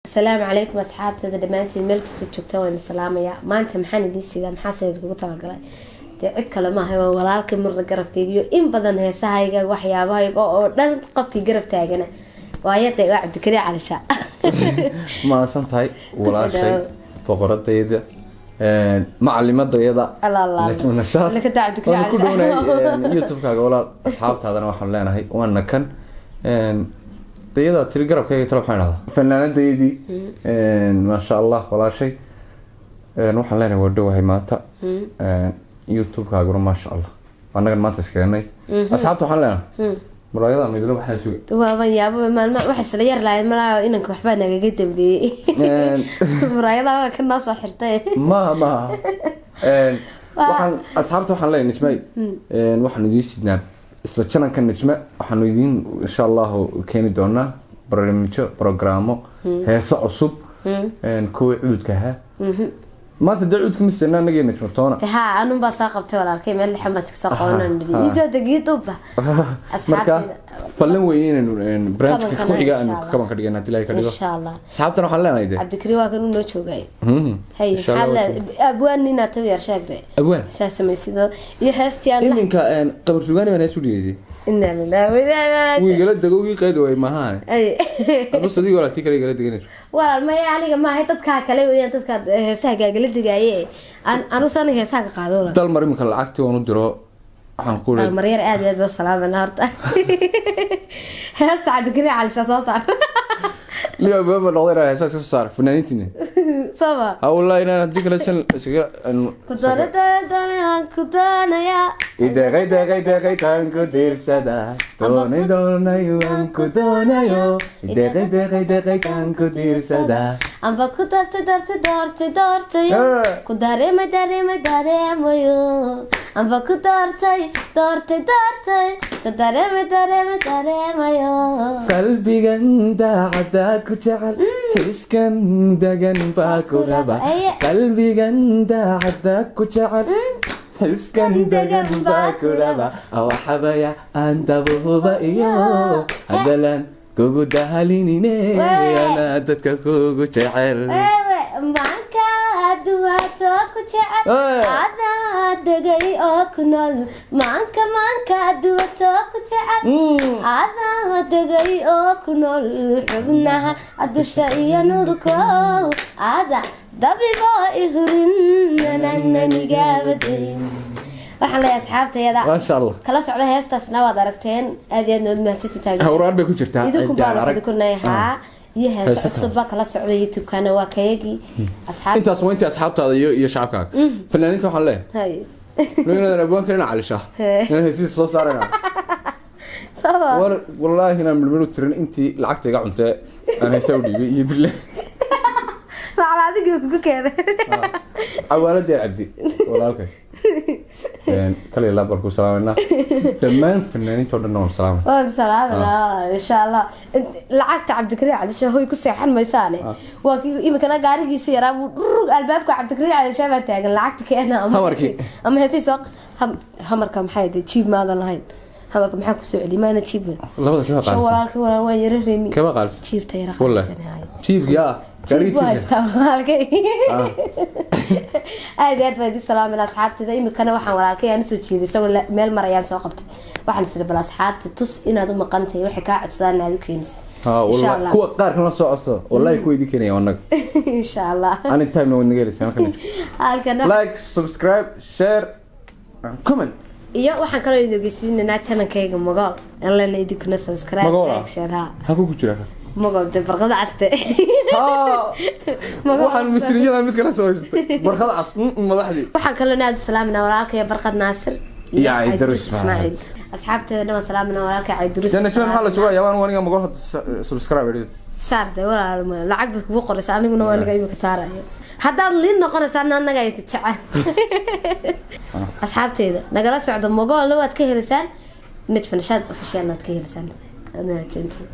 Asalaamu calaykum asxaabtada dhammaantiin, meel kasta joogtaan waan salaamayaa. Maanta maxaan idiin sidaa? Maxaa idkugu talagalay? Dee cid kale maaha, waa walaalkay marna garabkaygiyo in badan heesahayga, waxyaabahayga oo dhan qofkii garab taagana waayade, waa Cabdikariin Calisha. Mahadsan tahay walaashay, boqoradayda, macalimadayada. Allah, Allah. Najmo Nashaad. Laka daa Cabdikariin Waanu ku Calisha. dhownahay YouTube-kaaga walaal. Asxaabtaadana waxaan leenahay waana kan dayada tiri garabkayga talo, waxaan idhahdaa fanaanadaydii, maasha Allah. Walaashay, waxaan leenahay waa dhowahay maanta YouTube-kaaguna, maasha Allah. Annagan maanta iskeenay. Asxaabta waxaan leenahay muraayadaan idila waxaan sugay. Waaban yaabo, maalma waxa isla yar lahayd malaa inanka waxbaa nagaga dambeeyey, muraayadaha waa ka noo soo xirtay. Ma waxaan asxaabta waxaan leeyahay Najmay, waxaanu idiin sidnaa isla channelka Najma. Waxaanu idiin insha Allahu keeni doonaa barnaamijyo, programmo, heeso cusub, kuwii cuudka ahaa. Maanta dee cuudka ma sidna annaga iyo Najma toona. Ha, anun baa soo qabtay walaalkay, meel lixan baa iska soo qabanan isoo degiyo duubba. Marka Asxaabtayda ballan weeye inaynu barnaamijka kabankana ku xiga aanu insha Allah. Kaban ka dhigana hadii Ilaahay ka dhigo. Insha Allah. Asxaabtana waxaan leenahay dee Cabdikariin waa kan u noo joogay. Hay. Insha Allah. Maxaa abwaan inaad tabi yar sheegtay? Abwaan. Saa samaysido iyo heestii aan la Iminka Qabar Sugaani baan hees u dhigeeyay. Inna lillahi wa inna ilaihi. Wuu igala dego, wii qaadi waay maahaane. Ay. Aduu sadigo walaaltii kale igala deganayso. Walaal maya, aniga maahay, dadkaa kale weeyaan, dadkaa heesaha gaagala degaaye. Anusa aniga heesaha ka qaado walaal. Dalmar iminka lacagtii waan u diro, waxaan ku iri Dalmaryar aad iyo aad baa salaamana. Horta heesta Cabdikariin Calisha soo saar. Liyo baba noqday inaan heesaa iska soo saar fanaaniintiina. Sooma? Ha, wallahi inaan haddii kale san iskaga Ku doona doona doonayaan ku doonayaa. Ideeqay deeqay deeqay taan ku diirsada, doonay doonayo waan ku doonayo, ideeqay deeqay deeqay taan ku diirsada. Amba ku dartay dartay doortay doortayo. Ku dareemay dareemay dareemayo. Amba ku doortay doortay doortay, ku dareemay dareemay dareemayo. Qalbigan daacadda ku jecel, xiskan degan baa ku raba. Qalbigan daacadda ku jecel, xiskan degan baa ku raba, waxabaya aan dabuhuba iyo hadalan kugu dahalinine, anaa dadka kugu jecel. Ewe maanka duwaato ku jecel, adaa degay oo ku nool. Maanka maanka duwato ku jecel, adaa degay oo ku nool. Xubnaha dusha iyo nudko ada dabibo ihurin nanananigaabadayn. Waxaan leeyahay asxaabtayada Maasha Allah. kala socda heestaasna, waad aragteen. Aad iyo aad nood mahadsantihiin. Hawraar bay ku jirtaa. Idinku Cidaan baan arag. idinku nahay iyo heesa Heese kale. cusub baa kala socda YouTube-kana, waa kayagii asxaab. Intaas waa intii asxaabtaada iyo shacabkaaga. Fanaaniinta waxaan leeyahay inaadan abwaan kalena Calisha inaan heesihiisa soo saarayna. Saba. War wallaahi inaan midmid u tirin intii lacagta iga cuntee aan heesaa u dhiibay iyo bille. Macala adigii kugu keenay. Cawaaladii Cabdi walaalkay kaliya laab baan ku salaamaynaa. Dhammaan fanaaniinta oo dhan waan salaamay. Waan salaaminaa insha Allah. Lacagta Cabdikariin Calisha hoy ku seexan maysaane. Waa kii imikana gaarigiisa yaraa buu dhurug albaabka. Cabdikariin Calisha baa taagan, lacagta keena ama Hamarkii. Ama heestii soo hamarka maxay ahayd? Jiib maadan lahayn hamarka, maxaa kusoo celiy maana jiib? Labada keba Shan qaalisan. Walaalkii, walaal waa yara reemi. Keba qaalisan. Jiibta yara Wallahi. qaalisan. Jiib yaa gaarigii Jiib buu jiibka. haystaa walaalkay. Aad iyo aad baa idin salaamin asxaabtayda. Imikana waxaan walaalkay aan usoo jeeday isagoo meel marayaan soo qabtay. Waxaan isiri bal asxaabta tus inaad u maqan tahay, waxay kaa codsadaan inaad u keenaysa. Insha Wallahi Allah. Kuwa qaar kana soo codso, wallahi kuwa idin keenaya annaga. Insha Allah. Anytime na naga helaysa halkan. Halkan Like, subscribe, share and comment. Iyo waxaan kaloo idin ogeysiinaynaa channelkayga Magool in lena idinkuna subscribe, Magool ah? like, share, ha. Halkuu ku jira kaas? Magool de barqada caste. Magool. Waxaan misriyada mid kala soo haystay barkada cas, madaxdii. Waxaan kaloo aad salaaminaa walaalkay Barqad Naasir. Iyo Caydurus Ismaaciil. Asxaabteeda dhan waan salaaminaa, walaalkay Caydurus. Janna maxaa la sugaa? Yabaan aniga Magool hadda subscribe idhi. Saarde walaal, lacag bay kugu qoraysa, aniguna waa aniga imika saarayo. Haddaad liin noqonaysaa annaga ay jecel. Asxaabteeda nagala socdo, Magoolna waad ka helaysaan, Najma Nashaad Officialna waad ka helaysaan. Mahadsantiin.